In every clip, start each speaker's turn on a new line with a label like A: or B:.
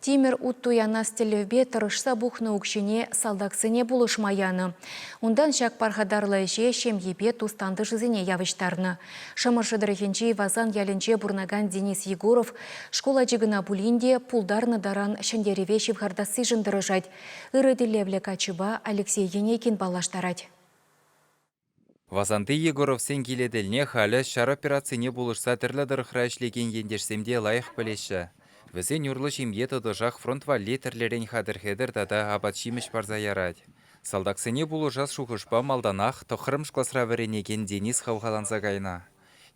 A: Тимӗр ут туянас тӗллевпе тӑрӑшса пухнӑ укҫине салтаксене пулӑшма янӑ. Унтан ҫак пархатарлӑ ӗҫе ҫемйипе тус-тантӑшӗсене явӑҫтарнӑ. Шӑмӑршӑ тӑрӑхӗнчи Васан ялӗнче пурӑнакан Денис Егоров шкул ачи кӑна пулин те пултарнӑ таран ҫӗнтерӗве ҫывхартассишӗн тӑрӑшать. Ырӑ тӗллевлӗ каччӑпа Алексей Енейкин паллаштарать.
B: Васанти Егоровсен килӗ тӗлне халӗ ҫар операцине пулӑшса тӗрлӗ тӑрӑхра ӗҫлекен ентешсем те лайӑх пӗлеҫҫӗ. Вӗсен урлӑ ҫемье тӑтӑшах фронт валли тӗрлӗрен хатӗр-хӗтӗр тата апат-ҫимӗҫ парса ярать. Салтаксене пулӑшас шухӑшпа малтанах тӑххӑрмӗш класра вӗренекен Денис хавхаланса кайнӑ.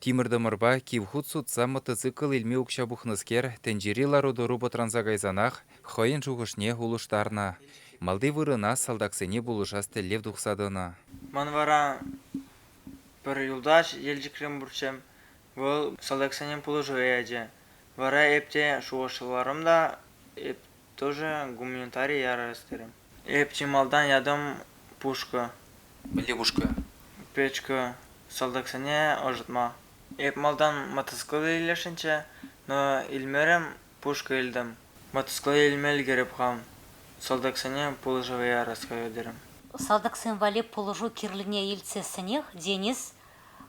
B: Тимӗр-тӑмӑрпа кив хут сутса мотоцикл илме укҫа пухнӑскер тӗнчери лару-тӑру пӑтранса кайсанах хӑйӗн шухӑшне улӑштарнӑ. Малти вырӑна салтаксене пулӑшас тӗллев тухса тӑнӑ.
C: Ман вара пӗр юлташ Елчӗкрен пурччӗ. Вӑл салтаксене пулӑшу ячӗ. Вара эп те шухӑшларӑм та эп тоже гуманитари ярас терӗм. Эп чи малтан ятӑм пушкӑ.
B: Мӗнле пушкӑ?
C: Печка салтаксене ӑшӑтма. Эп малтан мотоцикл илесшӗнччӗ, но илмерӗм, пушкӑ илтӗм. Мотоцикла илме ӗлкӗрӗп хам. Салтаксене пулӑшӑва ярас терӗм.
D: Салтаксем валли пулӑшу кирлине илтсессӗнех Денис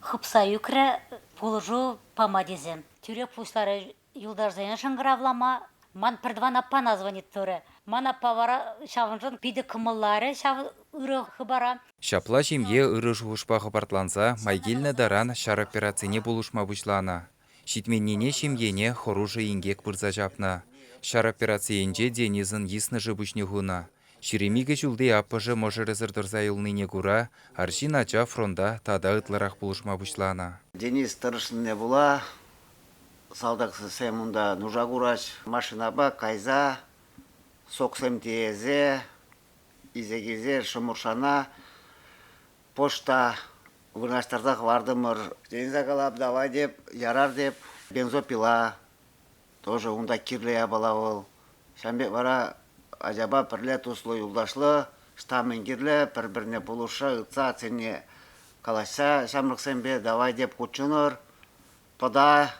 D: хыпса ӳкрӗ пулӑшу пама тесе. Тӳрех пуҫларӗ юлташсене шӑнкӑравлама. Ман пӗртӑван аппана звонить турӗ. Ман аппа вара ҫавӑншӑн питӗ кӑмӑлларӗ ҫав ырӑ хыпара.
B: Ҫапла ҫемье ырӑ шухӑшпа хӑпартланса май килнӗ таран ҫар операцине пулӑшма пуҫланӑ. Ҫитменнине ҫемьене хӑрушӑ инкек пырса ҫапнӑ. Ҫар операцийӗнче Денисӑн йыснӑшӗ пуҫне хунӑ. 22 ҫулти аппӑшӗ мӑшӑрӗсӗр тӑрса юлнине кура арҫын ача фронта тата ытларах пулӑшма пуҫланӑ.
E: Денис тӑрӑшнине пула салтаксем унта нуша кураҫ. Машинапа кайса соксем тиесе илсе килсе Шӑмӑршана почта вырнаҫтарса хӑвартӑмӑр. Дениса калап, давай деп, ярар деп. Бензопила тоже унта кирлӗ япала вӑл. Ҫавӑн пек вара ачапа пӗрле туслӑ, юлташлӑ, штамӗн кирлӗ, пӗр-пӗрне пулӑшса, ытса атьсене калаҫса ҫамрӑксемпе давай деп хутшӑнӑр. Пӑта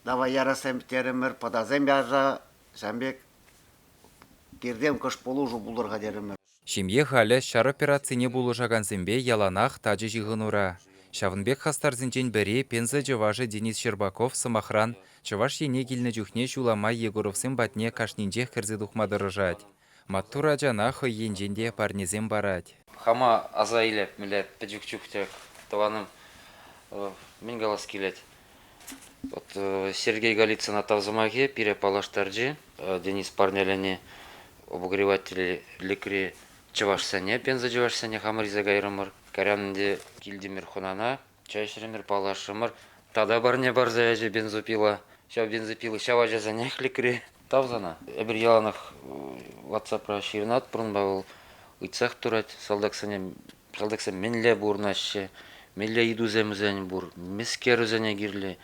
E: давай ярасем терӗмӗр, пӑтасем ярса ҫавӑн пек пиртен кӑшт пулӑшу пултӑр-ха терӗмӗр.
B: Ҫемье халӗ ҫар операцине пулӑшакансемпе яланах тачӑ ҫыхӑнура. Ҫавӑн пек хастарсенчен пӗри Пенза чӑвашӗ Денис Щербаков, сӑмахран, Чӑваш Ене килнӗ чухне ҫула май Егоровсем патне кашнинчех кӗрсе тухма тӑрӑшать. Маттур ачана хӑй енчен те парнесем парать.
F: Хама аса илеп, мӗнле пӗчӗк чух те тӑванӑм мӗн калас килет. Вот Сергей Голицына тав сӑмахӗ пире паллаштарчӗ. Денис парнелени обогреватель лекри чӑвашсене, Пенза чӑвашсене хамӑр илсе кайрӑмӑр. Кайран ӗнтӗ килтӗмӗр хӑнана, чай ӗҫрӗмӗр, паллашрӑмӑр. Тата парне парса ячӗ бензопила. Ҫав бензопила ҫав ачасенех лекрӗ. Тав сана. Эпир яланах WhatsApp-ра ҫырӑнатпӑр унпа вӑл ыйтсах тӑрать салтаксене салтаксем мӗнле пурӑнаҫҫӗ, мӗнле ыйтусем вӗсен пур, мӗскер вӗсене кирлӗ.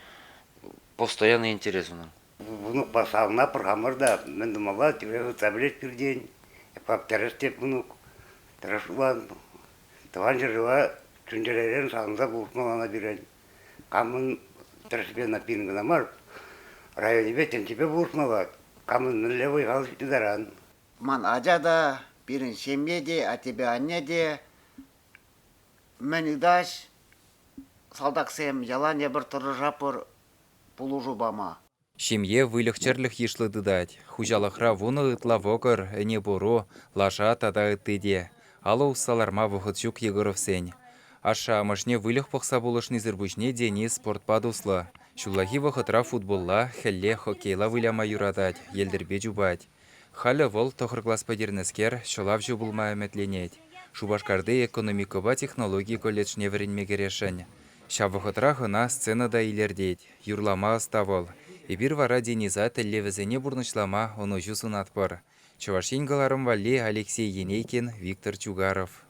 F: Постоянный интерес унӑн.
G: Внукпа савӑнатпӑр хамӑр та. Мӗн тумалла, тӳрех ыйтса пӗлет пиртен. Эп тӗрӗс тет мӑнук. Тӑрӑшман. Тӑван ҫӗршыва чун-чӗререн савӑнса пулӑшмалла пирӗн. Камӑн тӗрӗспе ӑна пирӗн кӑна мар, районӗпе, тӗнчипе пулӑшмалла. Камӑн мӗнле вӑй-хал ҫитнӗ таран.
E: Ман ача та, пирӗн ҫемье те, аттепе анне те мӗн ыйтаҫ, салтаксем ялан эпир тӑрӑшатпӑр пулӑшу пама.
B: Ҫемье выльӑх-чӗрлӗх йышлӑ тытать. Хуҫалӑхра 10 ытла вӑкӑр, ӗне-пӑру, лаша тата ытти те. Алӑ усса ларма вӑхӑт ҫук Егоровсен. Ашшӗ-амӑшне выльӑх пӑхса пулӑшнисӗр пуҫне Денис спортпа туслӑ. Ҫуллахи вӑхӑтра футболла, хӗлле хоккейла выляма юратать, йӗлтӗрпе чупать. Халӗ вӑл, тӑхӑр класс пӗтернӗскер, ҫӑлавҫӑ пулма ӗмӗтленет. Шупашкарти экономикӑпа технологи колледжне вӗренме кӗресшӗн. Ҫав вӑхӑтрах ӑна сцена та илӗртет. Юрлама ӑста вӑл. Эпир вара Дениса тӗллевӗсене пурнӑҫлама ӑнӑҫу сунатпӑр. Чӑваш Ен кӑларӑм валли Алексей Енейкин, Виктор Чугаров.